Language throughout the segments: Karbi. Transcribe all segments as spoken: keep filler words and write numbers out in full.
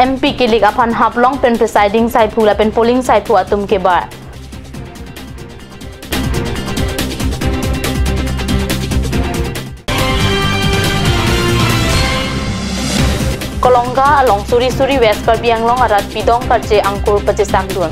M P kilik aphan Haflong pen presiding saiphu lapen polling saiphu atum kebar. Kolonga along suri suri West Karbi Anglong arat pidong karje angkur pachesakdun.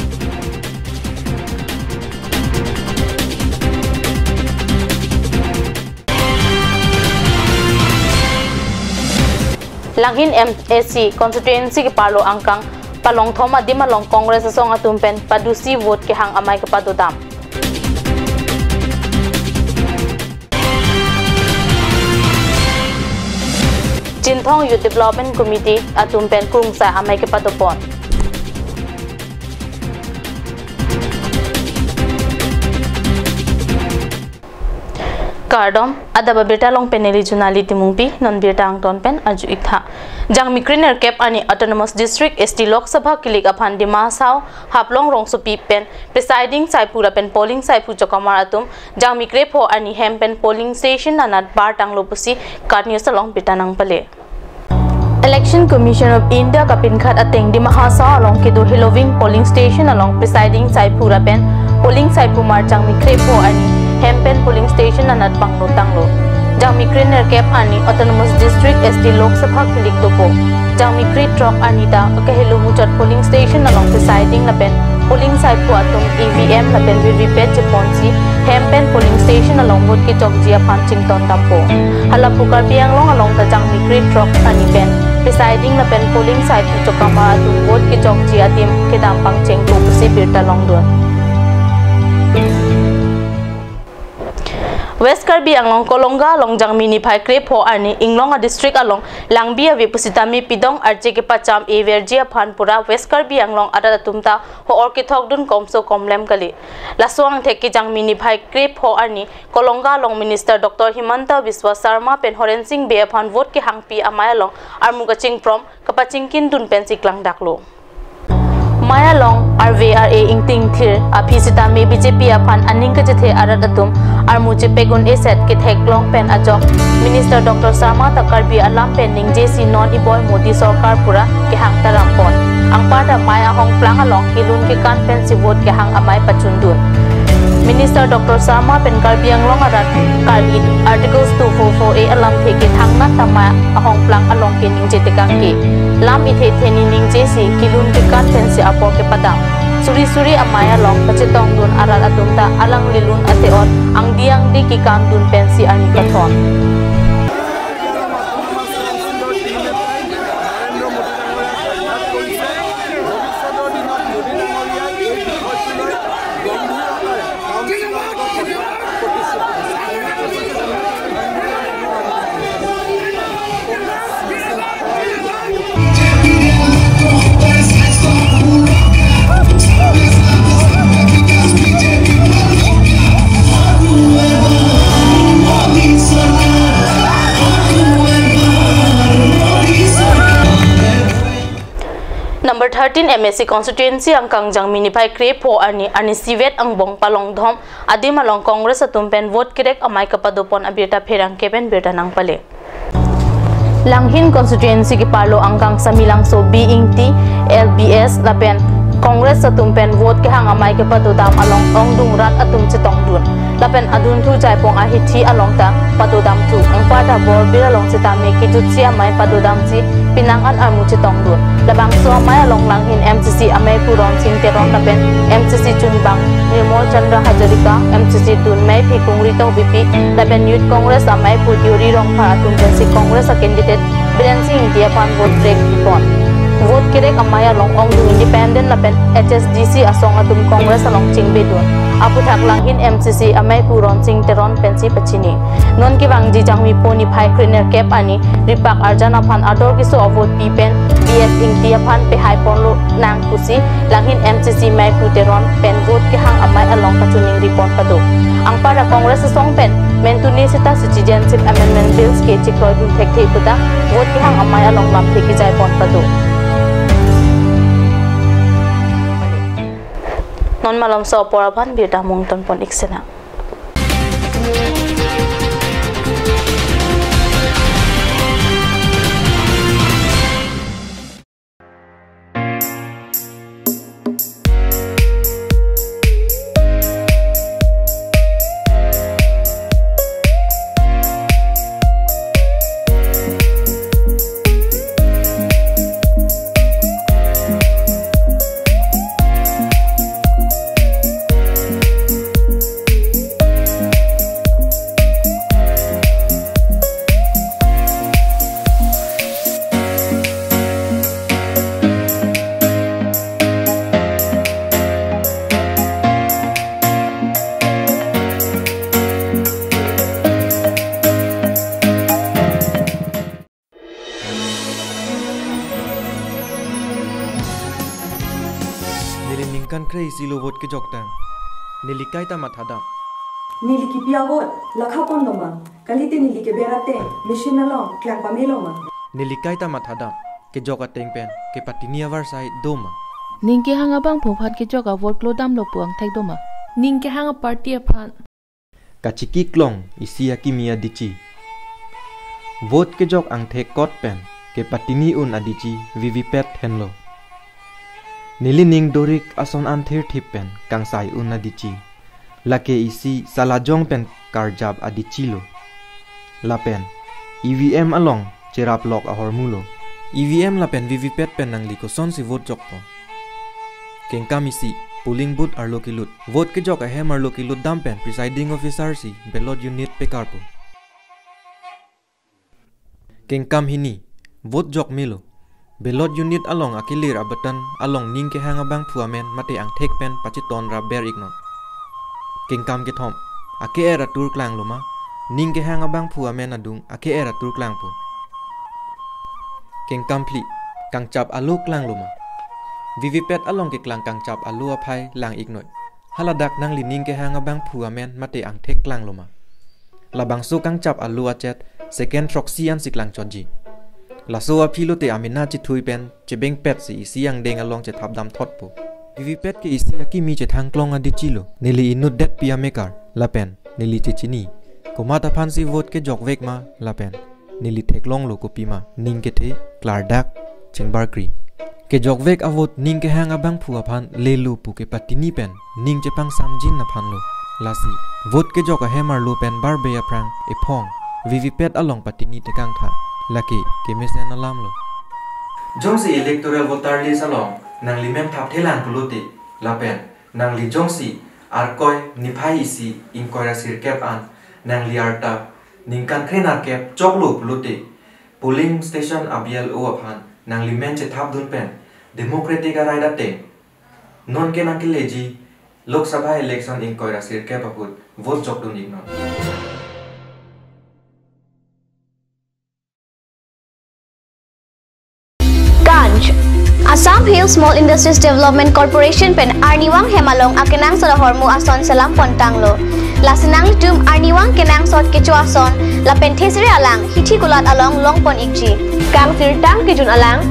Langhin M A C constituency keparlo angkang palongthom adim along Congress asong atum pen padusi vote kehang amei kepadodam. Chinthong Youth Development Committee atum pen krungsai amei kepadopon. Kardom, adap abirta along pen neli Junali Timungpi, non birta angton pen arju-ik tha. Jangmi krenerkep arni Autonomous District S T Lok Sabha kilik aphan Dima Hasao, Haflong rongsopi pen presiding saiphu lapen polling saiphu chokamar atum, jangmi krepho arni hem pen polling station anat bartanglo pusi KAT News along birta nangpale. Election Commission of India kapinkhat ateng Dima Hasao along kedo Heloving polling station along presiding saiphu lapen polling saiphu mar jangmi krepho arni hem pen polling station anat pangnotanglo. Jangmi krenerkep arni Autonomous District S T Lok Sabha kilik dopo. Jangmi krethrok arni ta akahelo muchot polling station along presiding lapen polling saiphu atum E V M lapen V V P A T cheponsi hem pen polling station along vote kechokji aphan chington dampo. Hala pu Karbi Anglong along ta jangmi krethrok arni pen presiding lapen polling saiphu chokamar atum vote kechokji adim kedam pangchengpo pusi birta longdun. West Karbi Anglong Kolonga along jangmi niphai krepho arni Inglong a-district along langbi ave pusitame pidong arje kepacham-e verji aphan pura West Karbi Anglong arat atum ta ho-or kethokdun komso komlem kali. Laso angthek ke jangmi niphai krepho arni Kolonga along Minister Doctor Himanta Biswa Sarma pen Horen Sing Bey aphan vote kehangpi amei along armu kachingprom kapachingkindun pensi klangdaklo. Mei along R V R A ingtingthir aphi sitame B J P aphan aning kachethe arat atum armu chepek un-e set ketheklong pen ajok Minister Doctor Sarma ta Karbi alam pen ningjesi non iboi Modi sorkar pura kehang tarampon. Anparta mei ahongplang along kelun kekan pensi vote kehang amei pachundun. Minister Doctor Sarma pen Karbi Anglong arat kar-it Articles two four four A alamthe kethangnat ta mei ahongplang along keningje tekangke. Lam ithe theni ningjesi kelun kekan pensi apor kepadam. Suri suri amei along kachetongdun arat atum ta alanglilun ate-ot angdi angdi kekandun pensi arni kathon. Number thirteen M A C constituency angkang jangmi niphai krepho arni, arni isivet angbong palongthom adim along Congress atum pen vote kerek amei kepadopon abirta pherangke pen birta nangpale. Langhin constituency keparlo angkang Samelangso B Ingti, L B S lapen Congress atum pen vote kehang amei kepadodam along ongdung rat atum chetongdun. Lapen adunthu Jaipong ahithi along ta padodamthu. Anparta Borbir along sitame kejutsi amei padodamsi penang an armu chetongdun. Labangso amei along Langhin M C C ameiphu Ronsing Teron lapen M C C chunbang Nirmol Chandra Hazarika, M C C dun meiphi Kungri Tokbipi lapen Youth Congress ameiphu Deori Rongphar atum pensi Congress a-candidate Birensing Ingti aphan vote kerek pipon. Vote kerek amei along ongdung independent lapen H S D C asong atum Congress along chingbedun. Aphuthak Langhin M C C ameiphu Ronsing Teron pensi pachini. Non kevangji jangmi po niphai krenerkep arni ripak arjan aphan ador keso avote pi pen B S Ingti aphan pehaiponlonang pusi Langhin M C C meiphu Teron pen vote kehang amei along kachiningri pon pado. Anparta Congress asong pen mentuni sita Citizenship Amendment Bills ke chekroidun thekthe puta vote kehang amei along lamthe kejai pon pado. Non malomso apor aphan birta mungton pon-ik sena. Ningkan kre-isi lo vote kejok tang. Neli kaita mathadam. Neli kipi a-vote lakha pon lo ma? Kalite neli keber ateng machine along klang pame lo ma? Neli kaita mathadam. Kejok ateng pen kepatini avarsai do ma? Ning kehang abangphu aphan kejok a-vote klodamlo pu angthek do ma? Ning kehang a-party aphan kachiki klong isi akimi adichi. Vote kejok angthek kot pen kepatini un adichi V V pad henlo. Nelining dorik ason an thirthip pen kangsai un adichi. Lake isi salajong pen karjap adichi lo. Lapen E V M along cherap lok ahormu lo. E V M lapen V V pad pen nangli kosonsi vote jokpo? Kengkam isi, polling booth arlo kelut. Vote kejok ahem arlo kelut dam pen presiding officer si ballot unit pekarpo. Kengkam hini, vote jok melo. Ballot unit along akelir a-button along ning kehang abangphu amen mate angthek pen pacheton ra ber iknon. Kengkam kethom, ake-er atur klanglo ma? Ning kehang abangphu amen adung ake-er atur klangpo. Kengkam phli, kangchap alo klanglo ma? V V pad along keklang kangchap alo aphai lang iknoi. Haladak nangli ning kehang abangphu amen mate angthek klanglo ma? Labangso kangchap alo achet second throksi ansi klangchotji. Laso aphi lote amena chethui pen chebengpet si isi angdeng along chethapdam thotpo. V V pad ke isi akimi chethang klong adichi lo. Neli inut detpi amekar lapen neli chechini. Komat aphansi vote kejokvek ma lapen neli theklonglo kopima ning kethe klardak chingbarkri. Kejokvek a-vote ning kehang abangphu aphan lelo pu kepatini pen ning chepangsamjin aphanlo. Lasi vote kejok ahem arlo pen barbe aphrang ephong V V pad along patini tekangtha. Lake kemesen alamlo. Jongsi electoral voter list along nangli men thapthelang pulote lapen nangli jongsi Arkoi niphai isi ingkoi ra sirkep an nangli arta ningkan kre nerkep choklo pulote polling station a-B L O aphan nangli men chethapdun pen democratic a-right ateng non ke nangkeleji Lok Sabha election ingkoi ra sirkep ahut vote jokdun iknon. Ganj. Assam Hill Small Industries Development Corporation pen arnivang hem along akenangsot ahormu ason selam pontanglo. Lasi nanglitum arnivang kenangsot kecho ason lapen thesere alang hithi kulat along longpon ikji. Kangsirtang kejun alang,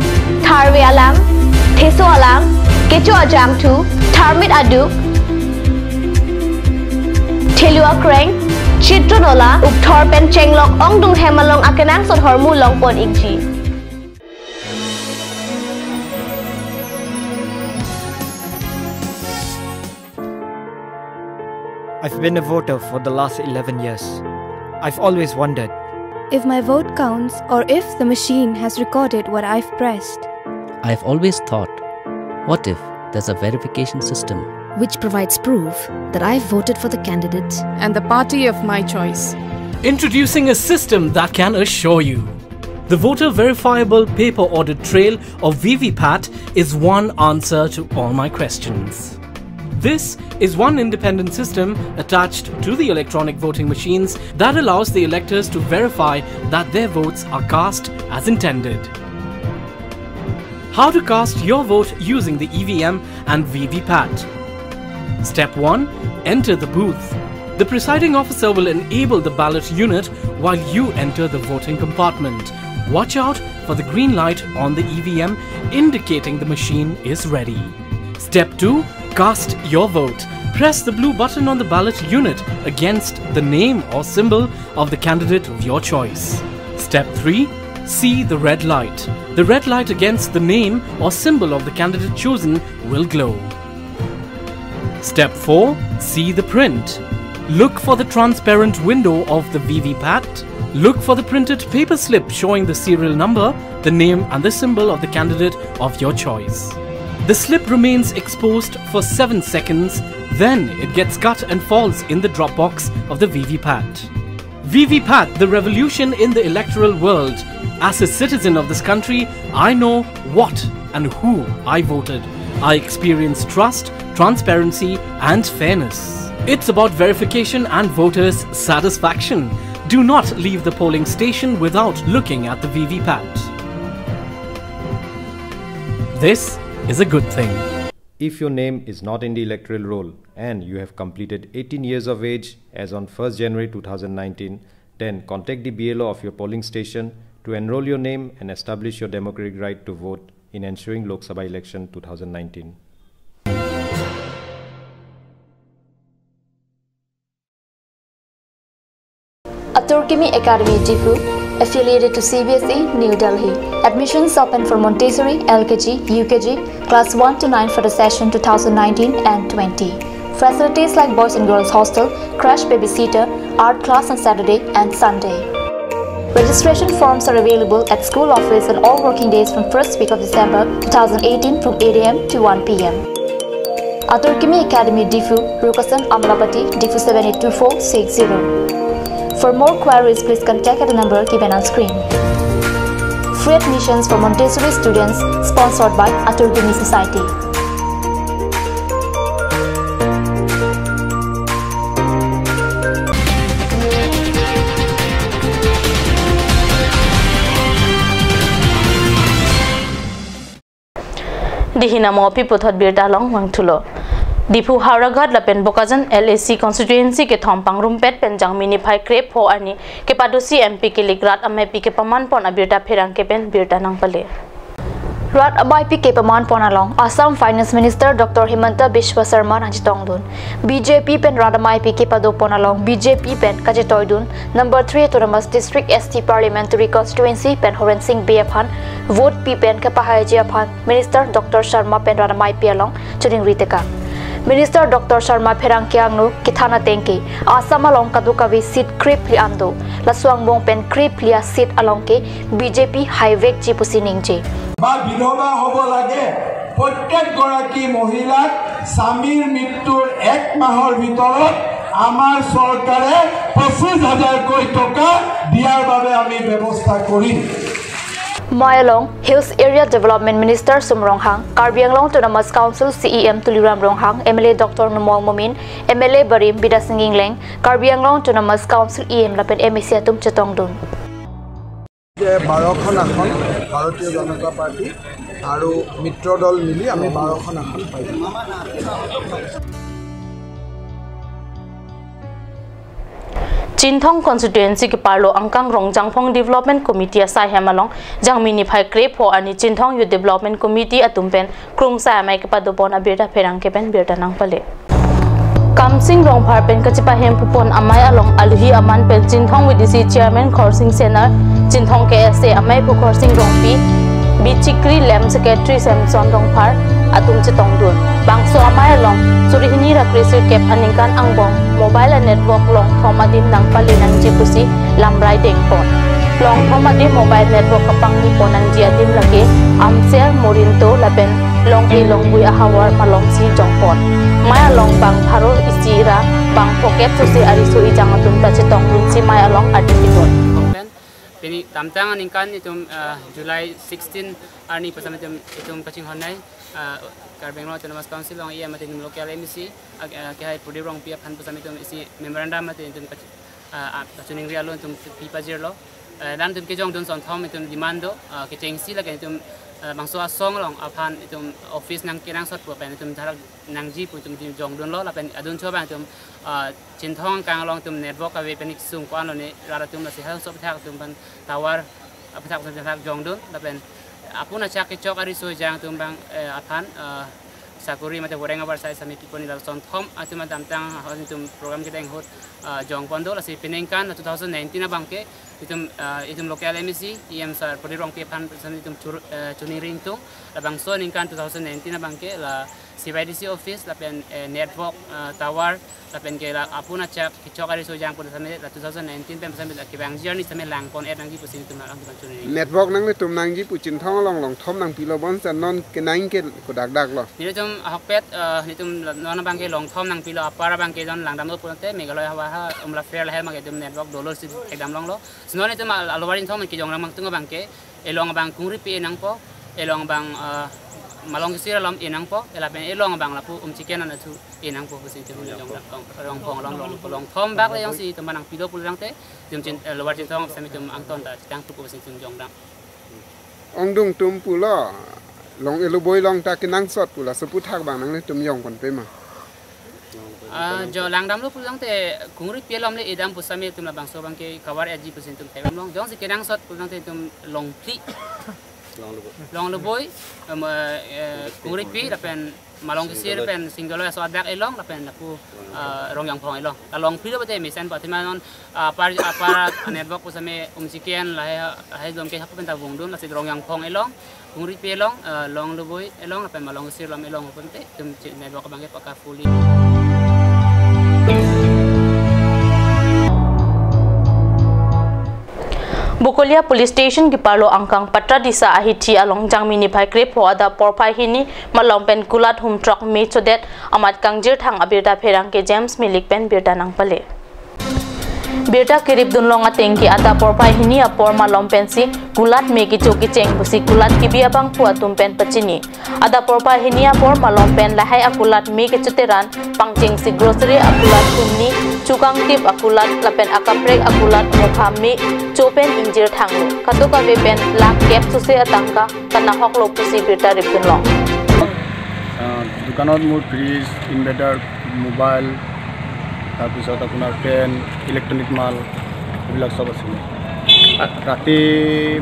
tharve alang, theso alang, kecho ajangthu, tharmit aduk, thelu akreng, chitro nola, ukthor pen chenglok ongdung hem along akenangsot ahormu longpon ikji. I've been a voter for the last eleven years. I've always wondered if my vote counts or if the machine has recorded what I've pressed. I've always thought, what if there's a verification system which provides proof that I've voted for the candidate and the party of my choice? Introducing a system that can assure you the voter verifiable paper audit trail, or V V PAT, is one answer to all my questions. This is one independent system attached to the electronic voting machines that allows the electors to verify that their votes are cast as intended. How to cast your vote using the E V M and V V PAT. Step one. Enter the booth. The presiding officer will enable the ballot unit while you enter the voting compartment. Watch out for the green light on the E V M indicating the machine is ready. Step two. Cast your vote. Press the blue button on the ballot unit against the name or symbol of the candidate of your choice. Step three. See the red light. The red light against the name or symbol of the candidate chosen will glow. Step four. See the print. Look for the transparent window of the V V PAT. Look for the printed paper slip showing the serial number, the name and the symbol of the candidate of your choice. The slip remains exposed for seven seconds, then it gets cut and falls in the drop box of the V V PAT. V V PAT, the revolution in the electoral world. As a citizen of this country, I know what and who I voted. I experience trust, transparency, and fairness. It's about verification and voters' satisfaction. Do not leave the polling station without looking at the V V PAT. This is a good thing. If your name is not in the electoral roll and you have completed eighteen years of age as on first January two thousand nineteen, then contact the B L O of your polling station to enroll your name and establish your democratic right to vote in ensuing Lok Sabha election two thousand nineteen. Atur Kimi Academy Diphu, affiliated to C B S E, New Delhi. Admissions open for Montessori, L K G, U K G, class one to nine for the session two thousand nineteen and twenty. Facilities like boys and girls hostel, crash babysitter, art class on Saturday and Sunday. Registration forms are available at school office on all working days from first week of December two thousand eighteen from eight A M to one P M. Atur Kimi Academy Diphu, Rukasan Amlapati, Diphu seven eight two four six zero. For more queries, please contact at the number given on screen. Free admissions for Montessori students, sponsored by Atur Kimi Society. Dihina mo pi puthot birta along vangthulo. Diphu Howraghat lapen Bokajan L A C constituency kethom pangrumpet pen Jangmi niphai krepho arni kepadosi M P kilik rat ameipi kepamanpon abirta pherangke pen birta nangpale. Rat ameipi kepamanpon along Assam Finance Minister Doctor Himanta Biswa Sarma nangchetongdun. B J P pen rat ameipi kepadopon along B J P pen kachetoidun number three Autonomous District S T Parliamentary Constituency pen Horen Sing Bey aphan vote pi pen kepahaiji aphan Minister Doctor Sarma pen rat ameipi along choningri tekang. Minister Doctor Sarma pherangke angno kethan ateng ke Assam along kadokave seat krephli an do. Laso angbong pen krephli a-seat along ke B J P haivekji pusi ningje. বা বিধৱা হ'ব লাগে, প্ৰত্যেক গৰাকী মহিলাক স্বামীৰ মৃত্যুৰ এক মাহৰ ভিতৰত আমাৰ চৰকাৰে পঁচিছ হাজাৰকৈ টকা দিয়াৰ বাবে আমি ব্যৱস্থা কৰিম। Amei along Hills Area Development Minister Sum Ronghang, Karbi Anglong Autonomous Council C E M Tuliram Ronghang, M L A Doctor Numal Momin, M L A barim Bidya Sing Engleng, Karbi Anglong Autonomous Council E M lapen M A C atum chetongdun. যে বাৰখন আসন ভাৰতীয় জনতা পাৰ্টি আৰু মিত্ৰ দল মিলি আমি বাৰখন আসন পাইছোঁ। Chinthong constituency keparlo angkang Rongjangphong Development Committee asaihem along Jangmi niphai krepho arni Chinthong Youth Development Committee atum pen krungsai amei kepadopon abirta pherangke pen birta nangpale. Kamsing Rongphar pen kachepahem pupon amei along aluhi aman pen Chinthong V D C Chairman Khorsing Senar, Chinthong K S A amei pu Khorsing Rongpi, Bichikri Lem Secretary Samson Rongphar atum chetongdun. Bangso amei along suri hini ra kre sirkep aningkan angbong mobile a-network longthom adim nangpale nangji pusi lamrai dengpon. Longthom adim mobile network kapangnipon nangji adim lake Amsel, Morinto lapen Longhe Longbui ahavar malomsi jongpon. Amei along bang pharo isi ra bang phokep sose ariso ejang atum ta chetongdunsi amei along ardi pidun. Pen pini damtang aningkan itum, ah, July sixteen arni pu asam itum, itum kachinghonnei, ah, Karbi Anglong Autonomous Council along E M mate itum local M A C, ah, ah, kehai Pradip Rongpi aphan pu asam itum isi memorandum mate itum kach-, ah, ah, kachoningri along itum pi pajirlo. Eh, lam itum kejongdun sonthom itum demand do, ah, kechengsi lapen itum, ah, bangso asong along aphan itum office nangkenangsot pu pen itum tharak nangji pu itum jongdunlo lapen adun cho abang itum, ah, Chinthong angkang along itum network ave pen ik sung ko-an lone rat atum lasi hal sop thak atum pen tower apthak sop thak jongdun lapen apun achak kechok ariso ejang atum abang, eh, aphan, ah, sakori mate boreng abar sai sami pipon ila sonthom atum adamtang ahon itum program kedeng ahut, ah, jongpon do lasi peningkan two thousand nineteen abang ke itum, ah, itum local M A C E M sir Pradip Rongpi aphan sami itum chur-, eh, choningri ingtung labangso aningkan two thousand nineteen abang ke la C Y D C office lapen, eh, network, ah, tower lapen ke la apun achak kechok ariso ejang pu asam la two thousand nineteen pen asam la kevangji arni asam langpon-et nangji pusi itum along itum choningri. Network nanglitum nangji pu Chinthong along longthom nangpilo bonta non kenang ke kodak daklo. Nelitum ahokpet, eh, nelitum non abang ke longthom nangpilo, apar abang ke non langdamlo pulote Meghalaya havar ha umla fair lahai abang ke itum network dolo si ekdam longlo. Si non itum al-, alovar Chinthong kejong abang tung abang ke elong abang kungri pi enangpo, elong abang, eh, malong kisir alom enangpo, elapen elong abang lapu um chicken ana thu enangpo pusi itum jongjang long, longpong long, long, longthom bak le jongsi itum nangpilo pulangte, itum Chin-, eh, Lower Chinthong sami itum angton ta chitang tuku pusi itum jongjang. Ongdung atum pulo, Long Eluboi along ta kenangsot pu laso aphuthak abang nanglitum jongpon pe ma? Ah, jo langdamlo pulote Kungripi along le edam pusitame itum labangso abangke cover eji pusi itum thek damlong. Jongsi kenangsot pulote itum Longphli, Long Eluboi, em, eh, Kungripi lapen Malong Kesir pen Singgoloi aso adak along lapen lapu, ah, Rongjangphong along. Ta Longphli lo pute mesen pa athema non, ah, apar, apar network pusitame umchiken lahai, lahai dom ke hapu pen ta vungdun, lasi Rongjangphong along, Kungripi along, ah, Long Eluboi along lapen Malong Kesir along along pute itum chi network abangke paka fully. Bokolia Police Station keparlo angkang Patradisa ahithi along Jangmi niphai krepho adap porphai hini malom pen kulat humthrok me chodet amat kangjirthang abirta pherangke James Milik pen birta nangpale. Birta keripdunlong atengke adap porphai hini apor malom pensi kulat me kecho kecheng pusi kulat kebi abangphu atum pen pachini. Adap porphai hini apor malom pen lahai akulat me kechoteran pangchengsi grocery akulat, humni, chukangtip akulat lapen akaprek akulat, mukha me cho pen ingjirthanglo. Kadokave pen lakh kep sose atangka kanahoklo pusi birta ripdunlong. আহ, দোকানত মোৰ fridge, inverter, mobile, তাৰপিছত আপোনাৰ ফেন, ইলেক্ট্ৰনিক মাল, এইবিলাক চব আছিলে। ৰাতি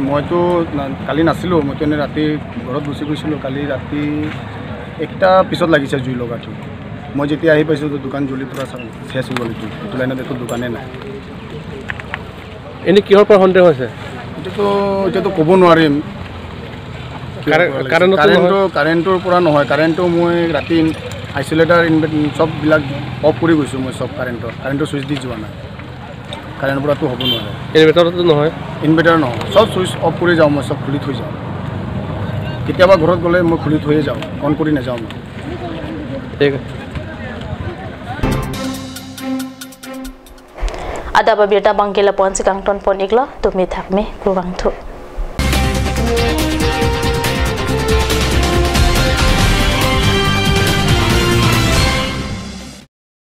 মইতো না-, কালি নাছিলোঁ, মইতো এনে ৰাতি ঘৰত গুচি গৈছিলোঁ। কালি ৰাতি একটা পিছত লাগিছে জুই লগাটো। মই যেতিয়া আহি পাইছোঁ, তো দোকান জ্বলি পুৰা চা-, শেষ হৈ গ'ল। এইটো, এইটো লাইনত একো দোকানে নাই। এনে কিহৰ পৰা সন্দেহ হৈছে? এইটোতো, এতিয়াতো ক'ব নোৱাৰিম। কিহৰ কাৰে-, পৰা লাগিছে? কাৰেণ্টতো নহয়? কাৰেণ্টৰ, কাৰেণ্টৰ পৰা নহয়। কাৰেণ্টটো মই ৰাতি আইচলেটাৰ, ইনভাৰ্ট-, চববিলাক অফ কৰি গৈছোঁ মই, চব কাৰেণ্টৰ, কাৰেণ্টৰ ছুইচ দি যোৱা নাই। কাৰেণ্টৰ পৰাতো হ'ব নোৱাৰে। ইনভাৰ্টাৰতো নহয়? ইনভাৰ্টাৰ নহয়, চব ছুইচ অফ কৰি যাওঁ মই, চব খুলি থৈ যাওঁ। কেতিয়াবা ঘৰত গ'লে মই খুলি থৈয়ে যাওঁ, অন কৰি নাযাওঁ মই। ঠিক আছে। Adap abirta abangke lapu-ansi kangtonpon-iklo, tumi thakmi, kurvangthu.